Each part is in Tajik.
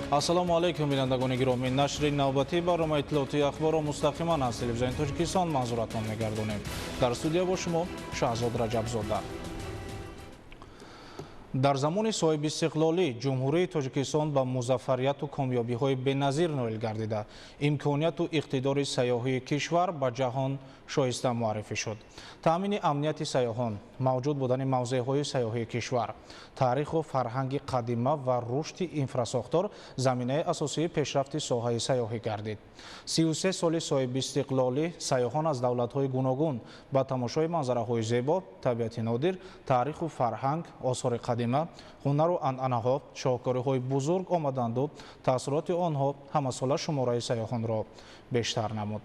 Ассалому алайкум, бинандагони гиромӣ. Нашри навбатии барномаи иттилоотии Ахборро мустақиман аз Телевизиони Тоҷикистон манзуратон мегардонем. Дар студия бо шумо Шаҳзод Раҷабзода. Дар замони соҳибистиқлолӣ Ҷумҳурии Тоҷикистон ба музаффарияту комёбиҳои беназир ноил гардида, имконияту иқтидори сайёҳии кишвар ба ҷаҳон шоиста муаррифӣ шуд. Таъмини амнияти сайёҳон, мавҷуд будани мавзеъҳои сайёҳии кишвар, таъриху фарҳанги қадима ва рушди инфрасохтор заминаи асосии пешрафти соҳаи сайёҳӣ гардид. 33 соли соҳибистиқлолӣ сайёҳон аз давлатҳои гуногун ба тамошои манзараҳои зебо, табиати нодир, таъриху фарҳанг, осори қадима, ҳунару анъанаҳо, шоҳкориҳои бузург омаданду таассуроти онҳо ҳамасола шумораи сайёҳонро бештар намуд.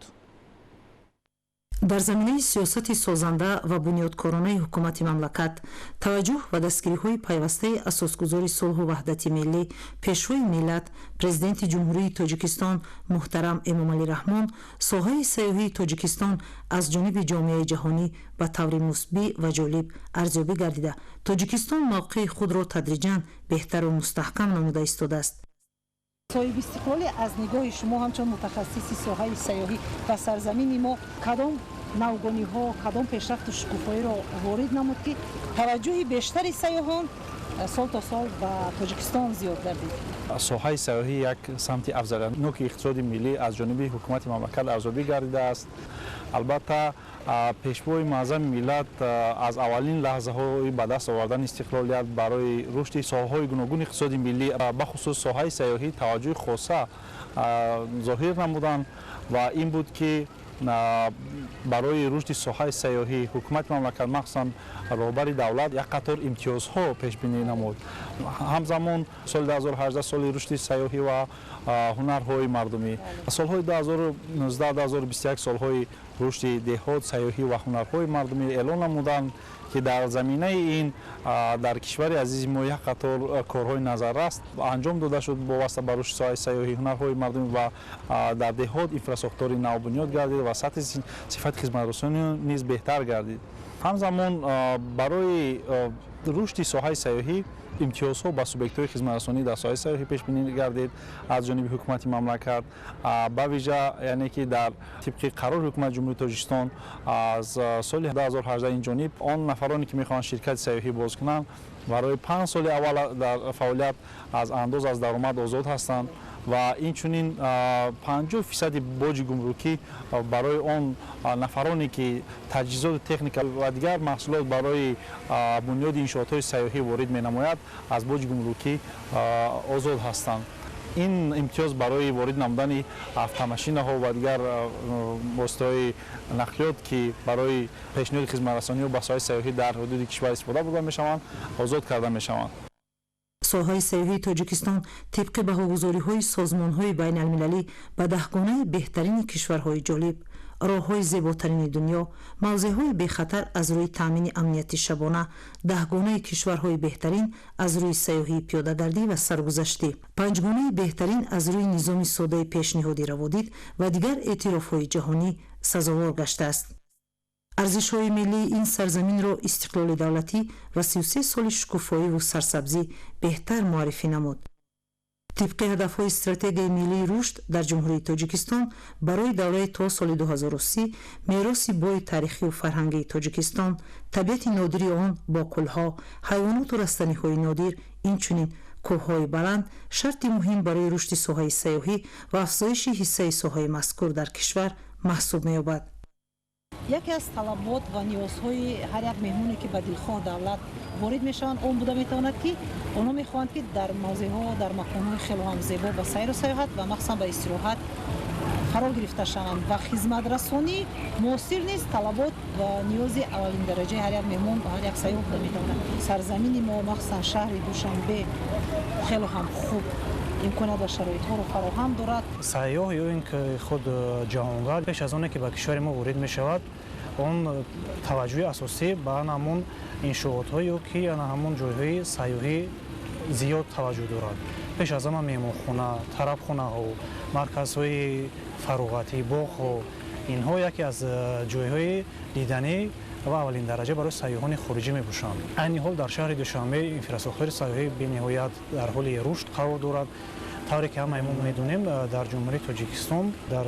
Дар заминаи сиёсати созанда ва бунёдкоронаи ҳукумати мамлакат, таваҷҷӯҳ ва дастгириҳои пайвастаи асосгузори сулҳу ваҳдати миллӣ, Пешвои миллат, Президенти Ҷумҳурии Тоҷикистон муҳтарам Эмомалӣ Раҳмон, соҳаи сайёҳии Тоҷикистон аз ҷониби ҷомеаи ҷаҳонӣ ба таври мусбӣ ва ҷолиб арзёбӣ гардида, Тоҷикистон мавқеи худро тадриҷан беҳтару мустаҳкам намуда истодааст. Соҳибистиқлолӣ аз нигоҳи шумо, ҳамчун мутахассиси соҳаи сайёҳӣ, ба сарзамини мо кадом навгониҳо, кадом пешрафту шукуфоиро ворид намуд, ки таваҷҷӯҳи бештари сайёҳон сол то сол ба Тоҷикистон зиёд гардид? Соҳаи сайёҳӣ як самти афзалиятноки иқтисоди миллӣ аз ҷониби ҳукумати мамлакат арзёбӣ гардидааст. Албатта, Пешвои муаззами миллат аз аввалин лаҳзаҳои ба даст овардани истиқлолият барои рушди соҳаҳои гуногуни иқтисоди миллӣ, бахусус соҳаи сайёҳӣ, таваҷҷӯҳи хоса зоҳир намуданд ва ин буд, ки барои рушди соҳаи сайёҳӣ ҳукумати мамлакат, махсусан роҳбари давлат, як қатор имтиёзҳо пешбинӣ намуд. Ҳамзамон соли 2018 соли рушди сайёҳӣ ва ҳунарҳои мардумӣ, солҳои 2019-2021 солҳои рушди деҳот, сайёҳӣ ва ҳунарҳои мардумӣ эълон намуданд, ки дар заминаи ин дар кишвари азизи мо як қатор корҳои назарраст анҷом дода шуд вобаста ба рушди соҳаи сайёҳӣ, ҳунарҳои мардумӣ ва дар деҳот инфрасохтори нав бунёд гардид ва сатҳи сифати хизматрасонӣ низ беҳтар гардид. Ҳамзамон барои рушди соҳаи сайёҳӣ имтиёзҳо ба субъектҳои хизматрасонӣ дар соҳаи сайёҳӣ пешбинӣ гардид аз ҷониби ҳукумати мамлакат, ба вижа, яъне ки дар тибқи қарори Ҳукумати Ҷумҳурии Тоҷикистон аз соли 2018 ин ҷониб он нафароне, ки мехоҳанд ширкати сайёҳӣ боз кунанд, барои 5 соли аввал дар фаъолият аз андоз аз даромад озод ҳастанд ва инчунин 50 фисади боҷи гумрукӣ барои он нафароне, ки таҷҳизоту техника ва дигар маҳсулот барои бунёди иншоотҳои сайёҳӣ ворид менамояд, аз боҷи гумрукӣ озод ҳастанд. Ин имтиёз барои ворид намудани автомашинаҳо ва дигар воситаҳои нақлиёт, ки барои пешниҳоди хизматрасониҳо ба соҳаи сайёҳӣ дар ҳудуди кишвар истифода бурда мешаванд, озод карда мешаванд. Соҳаи сайёҳии Тоҷикистон тибқи баҳогузориҳои созмонҳои байналмилалӣ ба даҳгонаи беҳтарини кишварҳои ҷолиб, роҳҳои зеботарини дунё, мавзеъҳои бехатар аз рӯи таъмини амнияти шабона, даҳгонаи кишварҳои беҳтарин аз рӯи сайёҳии пиёдагардӣ ва саргузаштӣ, панҷгонаи беҳтарин аз рӯи низоми содаи пешниҳоди раводид ва дигар эътирофҳои ҷаҳонӣ сазовор гаштааст. Арзишҳои миллии ин сарзаминро истиқлоли давлатӣ ва 33 соли шукуфоиву сарсабзӣ беҳтар муаррифӣ намуд. Тибқи ҳадафҳои Стратегияи миллии рушд дар Ҷумҳурии Тоҷикистон барои давраи то соли 2030, мероси бои таърихию фарҳангии Тоҷикистон, табиати нодири он бо кӯлҳо, ҳайвоноту растаниҳои нодир, инчунин кӯҳҳои баланд шарти муҳим барои рушди соҳаи сайёҳӣ ва афзоиши ҳиссаи соҳаи мазкур дар кишвар маҳсуб меёбад. Яке аз талабот ва ниёзҳои ҳар як меҳмоне, ки ба дилхоҳ давлат ворид мешаванд, он буда метавонад, ки онҳо мехоҳанд, ки дар мавзеъҳо, дар маконҳои хело ҳам зебо ба сайру сайёҳат ва махсусан ба истироҳат фаро гирифта шаванд ва хизматрасонии муосир низ талабот ва ниёзи аввалиндараҷаи ҳар як меҳмон ва ҳар як сайёҳ буда метавонад. Сарзамини мо, махсусан шаҳри Душанбе, хело ҳам хуб имконият ва шароитҳоро фароҳам дорад. Сайёҳ ё ин ки худ ҷаҳонгард пеш аз оне ки ба кишвари мо ворид мешавад, он таваҷҷӯҳи асосӣ ба ҳамон иншоотҳо ё ки ҳамон ҷойҳои сайёҳӣ зиёд таваҷҷӯҳ дорад. Пеш аз ҳама меҳмонхона, тарабхонаҳо, марказҳои фароғатӣ, боғҳо. Инҳо яке аз ҷойҳои диданӣ ва аввалин дараҷа барои сайёҳони хориҷӣ мебошанд. Айни ҳол дар шаҳри Душанбе инфрасохтори сайёҳӣ бениҳоят дар ҳоли рушд қарор дорад. Тавре ки ҳамаи мо медонем, дар Ҷумҳурии Тоҷикистон, дар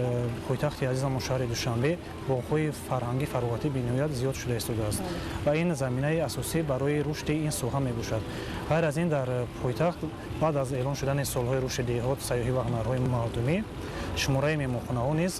пойтахти азизамон шаҳри Душанбе, боғҳои фарҳангӣ фароғатӣ бениҳоят зиёд шуда истодааст ва ин заминаи асосӣ барои рушди ин соҳа мебошад. Ғайр аз ин, дар пойтахт баъд аз эълон шудани солҳои рушди деҳот, сайёҳӣ ва ҳунарҳои мардумӣ, шумораи меҳмонхонаҳо низ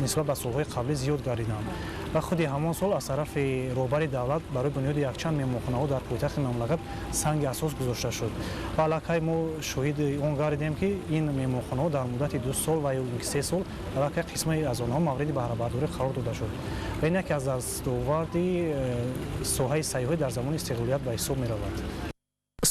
нисбат ба солҳои қаблӣ зиёд гардиданд ва худи ҳамон сол аз тарафи роҳбари давлат барои бунёди якчанд меҳмонхонаҳо дар пойтахти мамлакат санги асос гузошта шуд ва аллакай мо шоҳиди он гардидем, ки ин меҳмонхонаҳо дар муддати 2 сол ва ё 3 сол аллакай қисме аз онҳо мавриди баҳрабардорӣ қарор дода шуд ва ин яке аз дастоварди соҳаи сайёҳӣ дар замони истиқлолият ба ҳисоб меравад.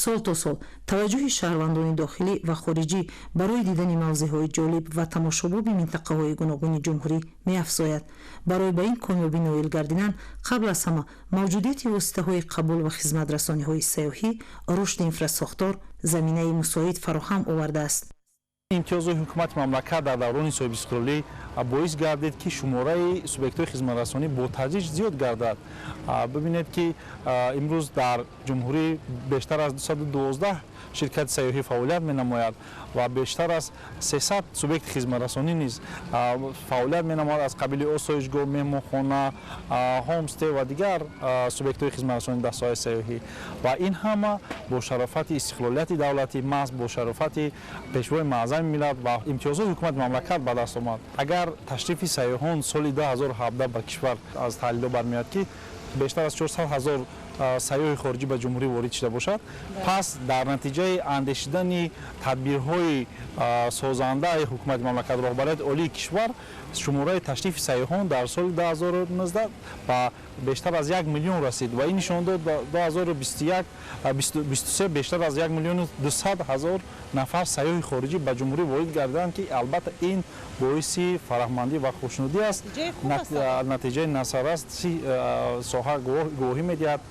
Сол то сол таваҷҷӯҳи шаҳрвандони дохилӣ ва хориҷӣ барои дидани мавзеъҳои ҷолиб ва тамошобоби минтақаҳои гуногуни ҷумҳурӣ меафзояд. Барои ба ин комёбӣ ноил гардидан, қабл аз ҳама мавҷудияти воситаҳои қабул ва хизматрасониҳои сайёҳӣ, рушди инфрасохтор заминаи мусоид фароҳам овардааст. Имтиёзҳои ҳукумати мамлакат дар даврони соҳибистиқлолӣ боис гардид, ки шумораи субъектҳои хизматрасонӣ бо тадриҷ зиёд гардад. Бибинед, ки имрӯз дар ҷумҳурӣ бештар аз 212 ширкати сайёҳӣ фаъолият менамояд ва бештар аз 300 субъекти хизматрасонӣ низ фаъолият менамояд, аз қабили осоишгоҳ, меҳмонхона, ҳомстей ва дигар субъектҳои хизматрасонӣ дар соҳаи сайёҳӣ. Ва ин ҳама бо шарофати истиқлолияти давлатӣ, маҳз бо шарофати Пешвои муаззами миллат ва имтиёзоти ҳукумати мамлакат ба даст омад. Агар ташрифи сайёҳон соли 2017 ба кишвар, аз таҳлилҳо бармеояд, ки бештар аз 400 ҳазор сайёҳи хориҷӣ ба ҷумҳурӣ ворид шуда бошад, пас дар натиҷаи андешидани тадбирҳои созандаи ҳукумати мамлакат, роҳбарияти олии кишвар, шумораи ташрифи сайёҳон дар соли 2019 ба бештар аз 1 миллион расид ва ин нишон дод, 2021 23 бештар аз 1 миллиону 200 ҳазор нафар сайёҳи хориҷӣ ба ҷумҳурӣ ворид гардиданд, ки албатта ин боиси фараҳмандӣ ва хушнудӣ аст, натиҷаи назарраси соҳа гувоҳӣ медиҳад.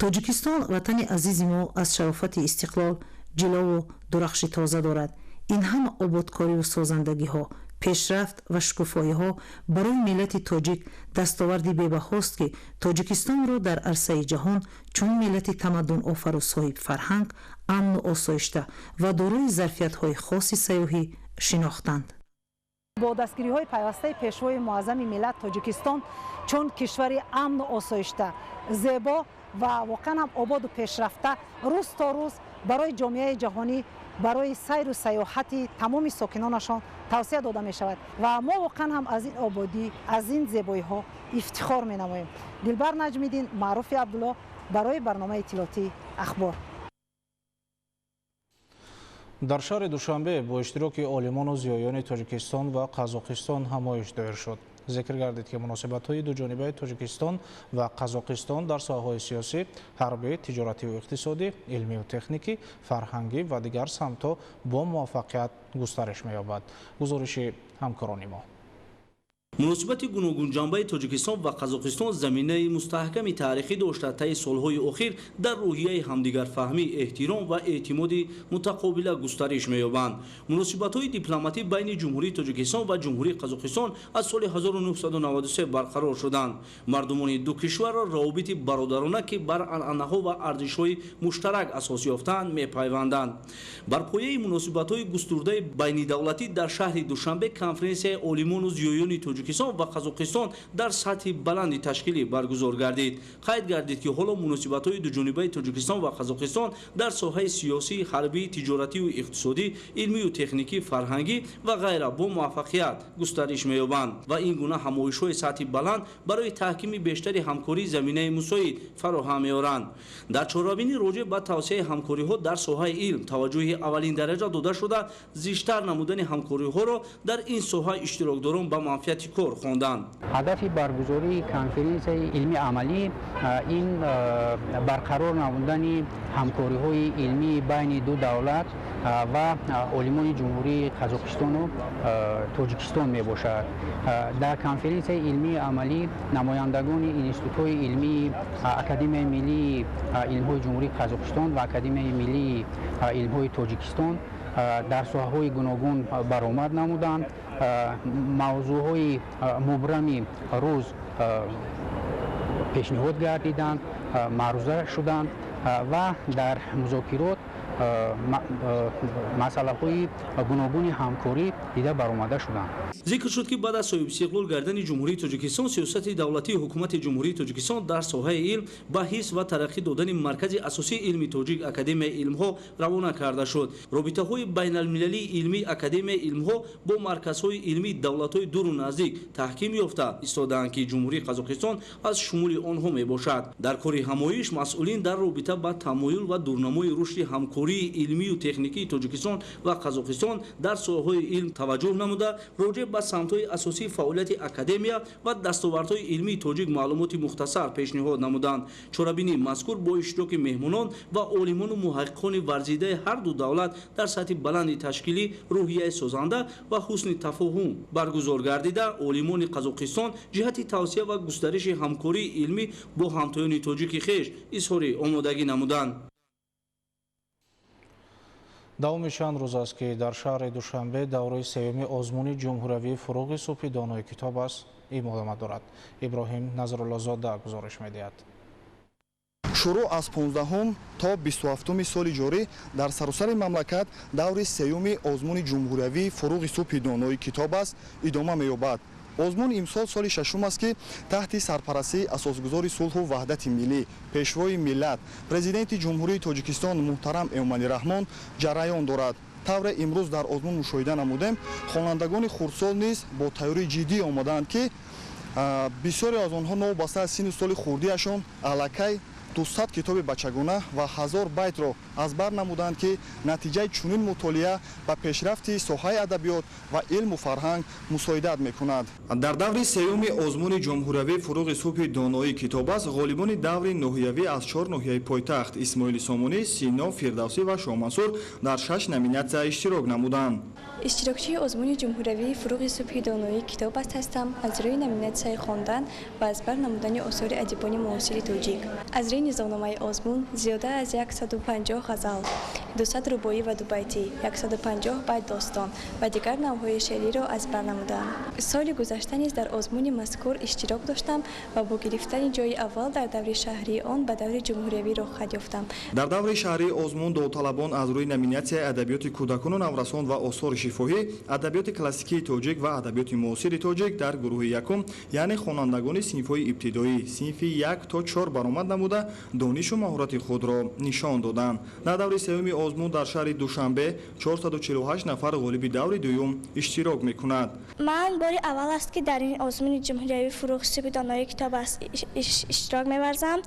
Тоҷикистон, ватани азизи мо, аз шарофати истиқлол ҷилову дурахши тоза дорад. Ин ҳама ободкориву созандагиҳо, пешрафт ва шукуфоиҳо барои миллати тоҷик дастоварди бебаҳост, ки Тоҷикистонро дар арсаи ҷаҳон чун миллати тамаддунофару соҳибфарҳанг, амну осоишта ва дорои зарфиятҳои хоси сайёҳӣ шинохтанд. Бо дастгириҳои пайвастаи Пешвои муаззами миллат, Тоҷикистон чун кишвари амну осоишта, зебо ва воқеан ҳам ободу пешрафта рӯз то рӯз барои ҷомеаи ҷаҳонӣ, барои сайру сайёҳати тамоми сокинонашон тавсия дода мешавад ва мо воқеан ҳам аз ин ободӣ, аз ин зебоиҳо ифтихор менамоем. Дилбар Наҷмиддин, Маъруфи Абдулло барои барномаи иттилоотии «Ахбор». Дар шаҳри Душанбе бо иштироки олимону зиёёни Тоҷикистон ва Қазоқистон ҳамоиш доир шуд. Зикр гардид, ки муносибатҳои дуҷонибаи Тоҷикистон ва Қазоқистон дар соҳаҳои сиёсӣ, ҳарбӣ, тиҷоративу иқтисодӣ, илмию техникӣ, фарҳангӣ ва дигар самтҳо бо муваффақият густариш меёбад. Гузориши ҳамкорони мо. Муносибати гуногунҷанбаи Тоҷикистон ва Қазоқистон заминаи мустаҳками таърихӣ дошта, таи солҳои охир дар рӯҳияи ҳамдигарфаҳмӣ, эҳтиром ва эътимоди мутақобила густариш меёбанд. Муносибатҳои дипломатӣ байни Ҷумҳурии Тоҷикистон ва Ҷумҳурии Қазоқистон аз соли 1993 барқарор шуданд. Мардумони ду кишварро равобити бародарона, ки бар анъанаҳо ва арзишҳои муштарак асос ёфтаанд, мепайванданд. Бар пояи муносибатҳои густурдаи байнидавлатӣ дар шаҳри Душанбе конференсияи олимону зиёёни Тоҷикистон ва Қазоқистон дар сатҳи баланди ташкилӣ баргузор гардид. Қайд гардид, ки ҳоло муносибатҳои дуҷонибаи Тоҷикистон ва Қазоқистон дар соҳаи сиёсӣ, ҳарбӣ, тиҷоративу иқтисодӣ, илмию техникӣ, фарҳангӣ ва ғайра бо муваффақият густариш меёбанд ва ин гуна ҳамоишҳои сатҳи баланд барои таҳкими бештари ҳамкорӣ заминаи мусоид фароҳам меоранд. Дар чорабинӣ роҷеъ ба тавсеаи ҳамкориҳо дар соҳаи илм таваҷҷӯҳи аввалиндараҷа дода шуда, зичтар намудани ҳамкориҳоро дар ин соҳа иштирокдорон ба манфиати кор хонданд. Ҳадафи баргузории конференсияи илмии амалӣ ин барқарор намудани ҳамкориҳои илмии байни ду давлат ва олимони Ҷумҳурии Қазоқистону Тоҷикистон мебошад. Дар конференсияи илмии амалӣ намояндагони институтҳои илмии Академияи миллии илмҳои Ҷумҳурии Қазоқистон ва Академияи миллии илмҳои Тоҷикистон дар соҳаҳои гуногун баромад намуданд, мавзӯъҳои мубрами рӯз пешниҳод гардиданд, маъруза шуданд ва дар музокирот Масъалаҳои гуногуни ҳамкорӣ дида баромада шуданд. Зикр шуд, ки баъд аз соҳибистиқлол гардани Ҷумҳурии Тоҷикистон сиёсати давлатии Ҳукумати Ҷумҳурии Тоҷикистон дар соҳаи илм ба ҳифз ва тараққӣ додани маркази асосии илми тоҷик, Академияи илмҳо, равона карда шуд. Робитаҳои байналмилалии илмии Академияи илмҳо бо марказҳои илмии давлатҳои дуру наздик таҳким ёфта истодаанд, ки Ҷумҳурии Қазоқистон аз шумули онҳо мебошад. Дар кори ҳамоиш масъулин дар робита ба тамоюл ва дурнамои рушди ҳамкории илмию техникии Тоҷикистон ва Қазоқистон дар соҳаҳои илм таваҷҷӯҳ намуда, роҷеъ ба самтҳои асосии фаъолияти академия ва дастовардҳои илмии тоҷик маълумоти мухтасар пешниҳод намуданд. Чорабинии мазкур бо иштироки меҳмонон ва олимону муҳаққиқони варзидаи ҳар ду давлат дар сатҳи баланди ташкилӣ, рӯҳияи созанда ва ҳусни тафоҳум баргузор гардида, олимони Қазоқистон ҷиҳати тавсия ва густариши ҳамкории илмӣ бо ҳамтоёни тоҷики хеш изҳори омодагӣ намуданд. Давоми чанд рӯз аст, ки дар шаҳри Душанбе давраи сеюми озмуни ҷумҳуриявии «Фуруғи субҳи донои китоб аст» идома дорад. Иброҳим Назруллозода гузориш медиҳад. Шурӯъ аз 15 то 27 соли ҷорӣ дар саросари мамлакат даври сеюми озмуни ҷумҳуриявии «Фуруғи субҳи донои китоб аст» идома меёбад. Озмун имсол соли шашум аст, ки таҳти сарпарастии асосгузори сулҳу ваҳдати миллӣ, пешвои миллат, Президенти Ҷумҳурии Тоҷикистон муҳтарам Эмомалӣ Раҳмон ҷараён дорад. Тавре имрӯз дар озмун мушоҳида намудем, хонандагони хурдсол низ бо тайёрии ҷиддӣ омадаанд, ки бисёре аз онҳо новобаста аз синну соли хурдиашон аллакай 200 китоби бачагона ва 1000 байтро аз бар намуданд, ки натиҷаи чунин мутолиа ба пешрафти соҳаи адабиёт ва илму фарҳанг мусоидат мекунад. Дар даври сеюми озмуни ҷумҳуриявии «Фуруғи субҳи доноии китоб аст» ғолибони даври ноҳиявӣ аз чор ноҳияи пойтахт Исмоили Сомонӣ, Сино, Фирдавсӣ ва Шоҳмансур дар шаш номинатсия иштирок намуданд. Иштирокчии озмуни ҷумҳуриявии «Фуруғи субҳи доноии китоб аст» ҳастам аз рӯи номинатсияи хондан ва аз бар намудани осори адибони муосири тоҷик. Аз рӯи низомномаи озмун зиёда аз 150 ғазал, 200 рубоӣ ва дубайтӣ, 150 байт достон ва дигар навъҳои шеъриро аз бар намудам. Соли гузашта низ дар озмуни мазкур иштирок доштам ва бо гирифтани ҷои аввал дар даври шаҳрии он ба даври ҷумҳуриявӣ роҳхат ёфтам. Дар даври шаҳрии озмун довталабон аз рӯи номинатсияи адабиёти кӯдакону наврасон ва осори шифоҳӣ, адабиёти классикии тоҷик ва адабиёти муосири тоҷик дар гурӯҳи якум, яъне хонандагони синфҳои ибтидоӣ, синфи 1 то 4, баромад намуда, донишу маҳорати худро нишон доданд. Дар даври сеюми озмун дар шаҳри Душанбе 448 нафар ғолиби даври дуюм иштирок мекунад. Ман бори аввал аст, ки дар ин озмуни ҷумҳуриявии «Фуруғи субҳи донои китоб аст» иштирок меварзам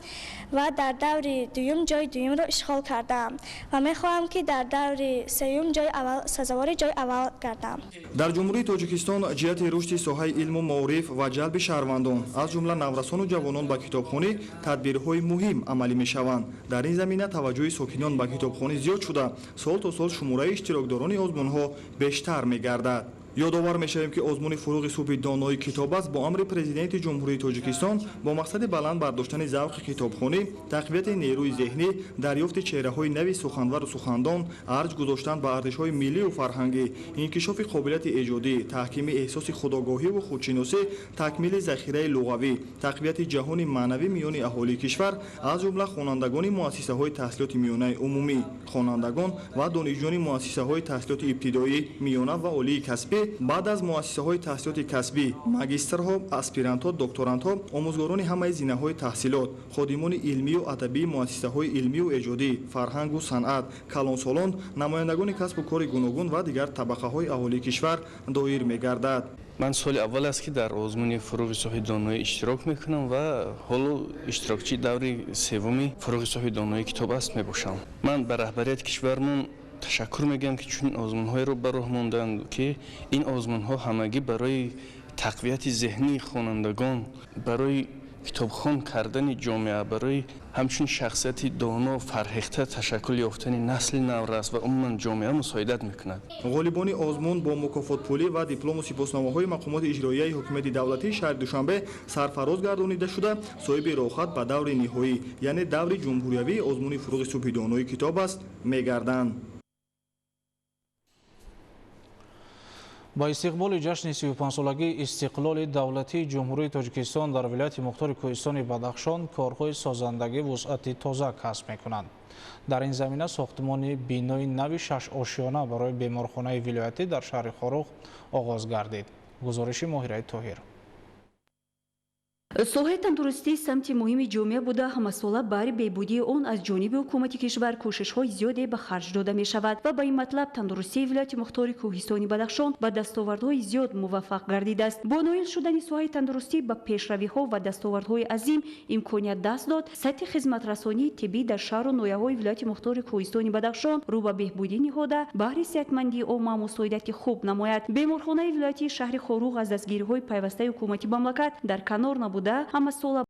ва дар даври дуюм ҷои дуюмро ишғол кардаам ва мехоҳам, ки дар даври сеюм ҷои аввал, сазовори ҷои аввал гардам. Дар Ҷумҳурии Тоҷикистон ҷиҳати рушди соҳаи илму маориф ва ҷалби шаҳрвандон, аз ҷумла наврасону ҷавонон, ба китобхонӣ тадбирҳои муҳим амалӣ мешаванд. Дар ин замина таваҷҷӯҳи сокинон ба китобхонӣ зиёд шуда, сол то сол шумораи иштирокдорони озмунҳо бештар мегардад. Ёдовар мешавем, ки озмуни «Фуруғи субҳи донои китоб аст» бо амри Президенти Ҷумҳурии Тоҷикистон бо мақсади баланд бардоштани завқи китобхонӣ, тақвияти нерӯи зеҳнӣ, дарёфти чеҳраҳои нави суханвару сухандон, арҷ гузоштан ба арзишҳои миллию фарҳангӣ, инкишофи қобилияти эҷодӣ, таҳкими эҳсоси худогоҳиву худшиносӣ, такмили захираи луғавӣ, тақвияти ҷаҳони маънавӣ миёни аҳолии кишвар, аз ҷумла хонандагони муассисаҳои таҳсилоти миёнаи умумӣ, хонандагон ва донишҷӯёни муассисаҳои таҳсилоти ибтидоӣ, миёна ва олии касбӣ, баъд аз муассисаҳои таҳсилоти касбӣ, магистрҳо, аспирантҳо, докторантҳо, омӯзгорони ҳамаи зинаҳои таҳсилот, ходимони илмию адабии муассисаҳои илмию эҷодӣ, фарҳангу санъат, калонсолон, намояндагони касбу кори гуногун ва дигар табақаҳои аҳолии кишвар доир мегардад. Ман соли аввал аст, ки дар озмуни «Фуруғи субҳи доноӣ» иштирок мекунам ва ҳоло иштирокчии даври севуми «Фуруғи субҳи донои китоб аст» мебошам. Ман ба раҳбарияти кишвармон ташаккур мегӯям, ки чунин озмунҳоеро ба роҳ монданд, ки ин озмунҳо ҳамагӣ барои тақвияти зеҳнии хонандагон, барои китобхон кардани ҷомеа, барои ҳамчун шахсияти доно, фарҳехта ташаккул ёфтани насли наврас ва умуман ҷомеа мусоидат мекунад. Ғолибони озмун бо мукофотпулӣ ва диплому сипосномаҳои мақомоти иҷроияи ҳукумати давлатии шаҳри Душанбе сарфароз гардонида шуда, соҳиби роҳхат ба даври ниҳоӣ, яъне даври ҷумҳуриявии озмуни «Фуруғи субҳи донои китоб аст» мегарданд. Ба истиқболи ҷашни 35-солагии истиқлоли давлатии Ҷумҳурии Тоҷикистон дар вилояти мухтори Кӯҳистони Бадахшон корҳои созандагӣ вусъати тоза касб мекунанд. Дар ин замина сохтмони бинои нави шашошёна барои беморхонаи вилоятӣ дар шаҳри Хоруғ оғоз гардид. Гузориши Моҳираи Тоҳир. Соҳаи тандурустӣ самти муҳими ҷомеа буда, ҳамасола баҳри беҳбудии он аз ҷониби ҳукумати кишвар кӯшишҳои зиёде ба харҷ дода мешавад ва ба ин матлаб тандурустии вилояти мухтори Кӯҳистони Бадахшон ба дастовардҳои зиёд муваффақ гардидааст. Бо ноил шудани соҳаи тандурустӣ ба пешравиҳо ва дастовардҳои азим имконият даст дод, сатҳи хизматрасонии тиббӣ дар шаҳру ноҳияҳои вилояти мухтори Кӯҳистони Бадахшон рӯ ба беҳбудӣ ниҳода, баҳри сеҳатмандии омма мусоидати хуб намояд. Беморхонаи вилоятии шаҳри Хоруғ аз дастгириҳои пайвастаи ҳукумати мамлакат дар канор набуда, ҳамасола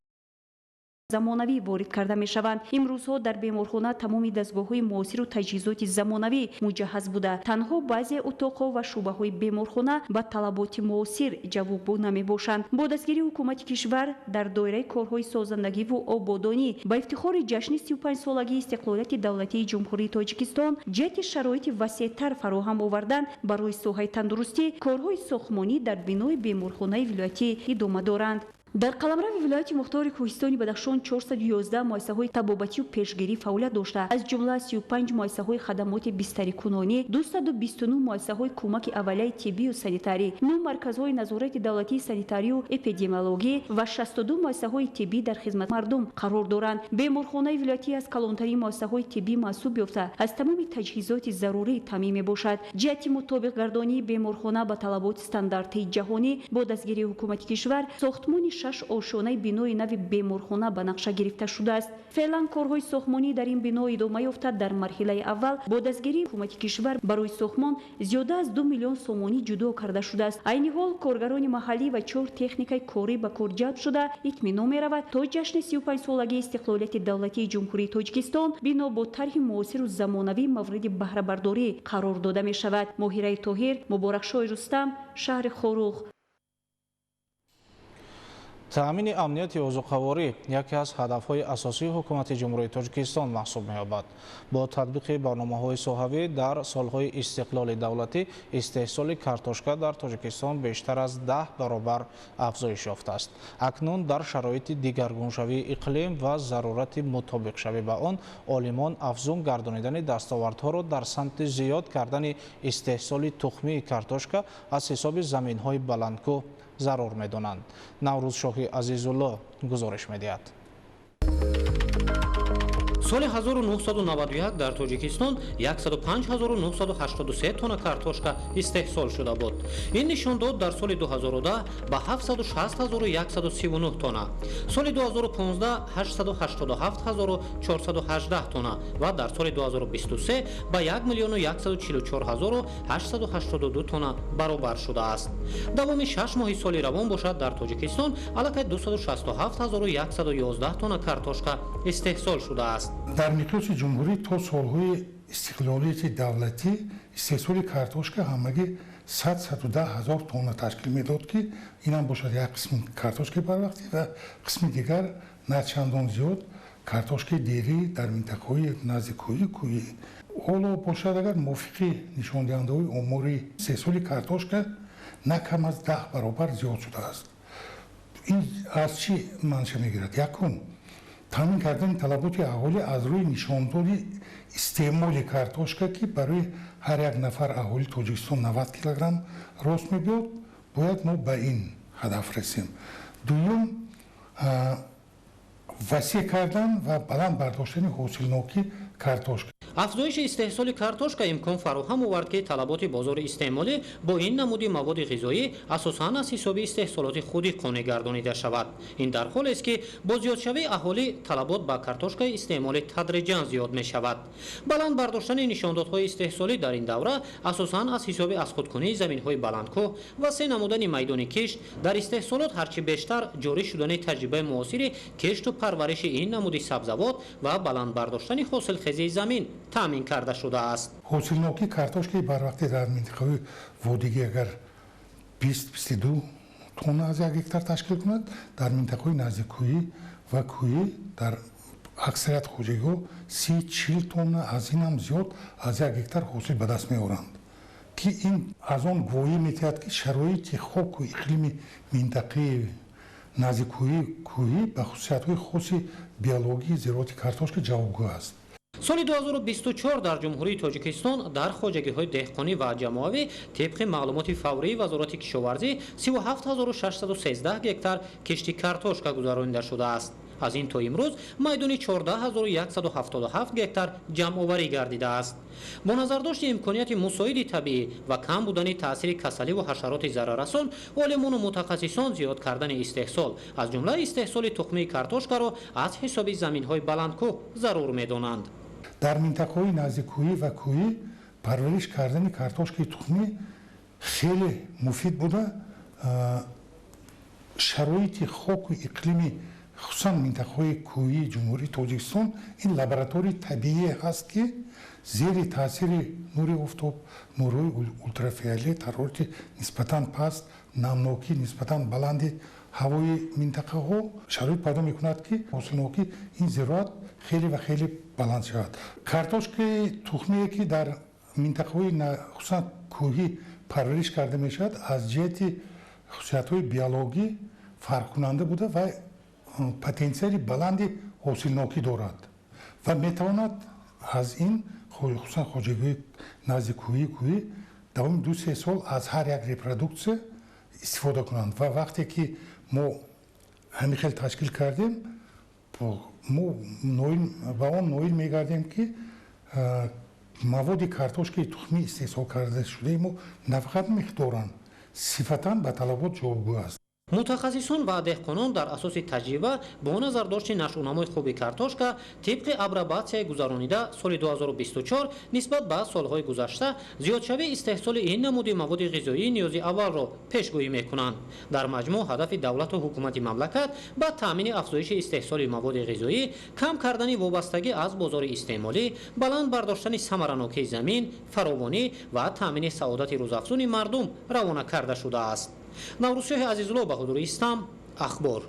замонавӣ ворид карда мешаванд. Имрӯзҳо дар беморхона тамоми дастгоҳҳои муосиру таҷҳизоти замонавӣ муҷаҳҳаз буда, танҳо баъзе утоқҳо ва шӯъбаҳои беморхона ба талаботи муосир ҷавобгӯ намебошанд. Бо дастгирии ҳукумати кишвар дар доираи корҳои созандагиву ободонӣ ба ифтихори ҷашни 35-солагии истиқлолияти давлатии Ҷумҳурии Тоҷикистон ҷиҳати шароити васеътар фароҳам овардан барои соҳаи тандурустӣ корҳои сохтмонӣ дар бинои беморхонаи вилоятӣ идома доранд. Дар қаламрави вилояти мухтори Кӯҳистони Бадахшон 411 муассисаҳои табобатию пешгирӣ фаъолият дошта, аз ҷумла 35 муассисаҳои хадамоти бистарикунонӣ, 229 муассисаҳои кӯмаки аввалияи тиббию санитарӣ, 9 марказҳои назорати давлатии санитарию эпидемиологӣ ва 62 муассисаҳои тиббӣ дар хизмати мардум қарор доранд. Беморхонаи вилоятӣ аз калонтарин муассисаҳои тиббӣ маҳсуб ёфта, аз тамоми таҷҳизоти зарурӣ таъмин мебошад. Ҷиҳати мутобиқгардонии беморхона ба талаботи стандартии ҷаҳонӣ бо дастгирии ҳукумати кишвар сохтмони 6 ошёнаи бинои нави беморхона ба нақша гирифта шудааст. Феълан корҳои сохтмонӣ дар ин бино идома ёфта, дар марҳилаи аввал бо дастгирии ҳукумати кишвар барои сохтмон зиёда аз 2 миллион сомонӣ ҷудо карда шудааст. Айни ҳол коргарони маҳаллӣ ва 4 техникаи корӣ ба кор ҷалб шуда, итминон меравад то ҷашни 35-солагии истиқлолияти давлатии Ҷумҳурии Тоҷикистон бино бо тарҳи муосиру замонавӣ мавриди баҳрабардорӣ қарор дода мешавад. Моҳираи Тоҳир, Муборакшоҳи Рустам, шаҳри Хоруғ. Таъмини амнияти озуқаворӣ яке аз ҳадафҳои асосии ҳукумати Ҷумҳурии Тоҷикистон маҳсуб меёбад. Бо татбиқи барномаҳои соҳавӣ дар солҳои истиқлоли давлатӣ истеҳсоли картошка дар Тоҷикистон бештар аз 10 баробар афзоиш ёфтааст. Акнун дар шароити дигаргуншавии иқлим ва зарурати мутобиқшавӣ ба он олимон афзун гардонидани дастовардҳоро дар самти зиёд кардани истеҳсоли тухмии картошка аз ҳисоби заминҳои баландкӯҳ зарур медонанд. Наврӯзшоҳи Азизулло гузориш медиҳад. Соли 1991 дар Тоҷикистон 105983 тонна картошка истеҳсол шуда буд. Ин нишондод дар соли 2010 ба 760139 тонна, соли 2015 887418 тонна ва дар соли 2023 ба 1 144 882 тонна баробар шудааст. Давоми 6 моҳи соли равон бошад, дар Тоҷикистон аллакай 267111 тонна картошка истеҳсол шудааст. Дар миқёси ҷумҳурӣ то солҳои истиқлолияти давлатӣ истеҳсоли картошка ҳамагӣ 100-110 ҳазор тонна ташкил медод, ки инам бошад як қисми картошкаи барвақтӣ ва қисми дигар на чандон зиёд картошкаи дерӣ дар минтақаҳои назди кӯҳӣ кӯҳӣ. Ҳоло бошад, агар мувофиқи нишондиҳандаҳои оморӣ, истеҳсоли картошка на кам аз 10 баробар зиёд шудааст. Ин аз чӣ манша мегирад? Якум, таъмин кардани талаботи аҳолӣ аз рӯи нишондоди истеъмоли картошка, ки барои ҳар як нафар аҳолии Тоҷикистон 90 килограмм рост мебиёд, бояд мо ба ин ҳадаф расем. Дуюм, васеъ кардан ва баланд бардоштани ҳосилнокии картошка. Афзоиши истеҳсоли картошка имкон фароҳам овард, ки талаботи бозори истеъмолӣ бо ин намуди маводи ғизоӣ асосан аз ҳисоби истеҳсолоти худӣ қонеъ гардонида шавад. Ин дар ҳолест, ки бо зиёдшавии аҳолӣ талабот ба картошкаи истеъмолӣ тадриҷан зиёд мешавад. Баланд бардоштани нишондодҳои истеҳсолӣ дар ин давра асосан аз ҳисоби азхудкунии заминҳои баландкӯҳ, васеъ намудани майдони кишт, дар истеҳсолот ҳарчи бештар ҷорӣ шудани таҷрибаи муосири кишту парвариши ин намуди сабзавот ва баланд бардоштани ҳосилхезии замин таъмин карда шудааст. Ҳосилнокии картошкаи барвақтӣ дар минтақаҳои водигӣ агар 20-22 тонна аз як гектар ташкил кунад, дар минтақаҳои наздиккӯҳӣ ва кӯҳӣ дар аксарият хоҷагиҳо 30-40 тонна, аз ин ҳам зиёд аз як гектар ҳосил ба даст меоранд, Ки ин аз он гувоҳӣ медиҳад, ки шароити хоку иқлими минтақаи наздиккӯҳӣ кӯҳӣ ба хусусиятҳои хоси биологии зироати картошка ҷавобгӯ аст. Соли 2024 дар Ҷумҳурии Тоҷикистон дар хоҷагиҳои деҳқонӣ ва ҷамоавӣ тибқи маълумоти фаврии Вазорати кишоварзӣ 37613 гектар кишти картошка гузаронида шудааст. Аз ин то имрӯз майдони 14177 гектар ҷамъоварӣ гардидааст. Бо назардошти имконияти мусоиди табиӣ ва кам будани таъсири касаливу ҳашароти зараррасон, олимону мутахассисон зиёд кардани истеҳсол, аз ҷумла истеҳсоли тухмии картошкаро аз ҳисоби заминҳои баландкӯҳ зарур медонанд. Дар минтақаҳои наздиккӯҳӣ ва кӯҳӣ парвариш кардани картошкаи тухмӣ хеле муфид буда, шароити хоку иқлими хусусан минтақаҳои кӯҳии Ҷумҳурии Тоҷикистон ин лабораторияи табиие ҳаст, ки зери таъсири нури офтоб, нурҳои ултрафиолет, ҳарорати нисбатан паст, намнокӣ нисбатан баланди ҳавои минтақаҳо шароит пайдо мекунад, ки ҳосилнокии ин зироат хеле ва хеле баланд шавад. Картошкаи тухмие, ки дар минтақаҳои хусусан кӯҳӣ парвариш карда мешавад, аз ҷиҳати хусусиятҳои биологӣ фарқкунанда буда ва потенсиали баланди ҳосилнокӣ дорад ва метавонад аз ин хусусан хоҷагиҳои назди кӯҳӣ кӯҳӣ давоми 2-3 сол аз ҳар як репродуксия истифода кунанд. Ва вақте ки мо ҳамин хел ташкил кардем, мо ба он ноил мегардем, ки маводи картошкаи тухмӣ истеҳсол карда шудаи мо на фақат миқдоран, сифатан ба талабот ҷавобгӯ аст. Мутахассисон ва деҳқонон дар асоси таҷриба бо назардошти нашъунамои хуби картошка тибқи абрабатсияи гузаронида соли 2024 нисбат ба солҳои гузашта зиёдшавии истеҳсоли ин намуди маводи ғизоии ниёзи аввалро пешгӯӣ мекунанд. Дар маҷмӯъ ҳадафи давлату ҳукумати мамлакат ба таъмини афзоиши истеҳсоли маводи ғизоӣ, кам кардани вобастагӣ аз бозори истеъмолӣ, баланд бардоштани самаранокии замин, фаровонӣ ва таъмини саодати рӯзафзуни мардум равона карда шудааст. Наврӯзшоҳи Азизулло, Баҳодури Истам, Ахбор.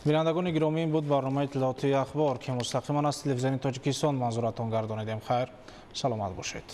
Бинандагони гиромӣ, ин буд барномаи иттилоотии Ахбор, ки мустақиман аз телевизиони Тоҷикистон манзуратон гардонидем. Хайр, саломат бошед.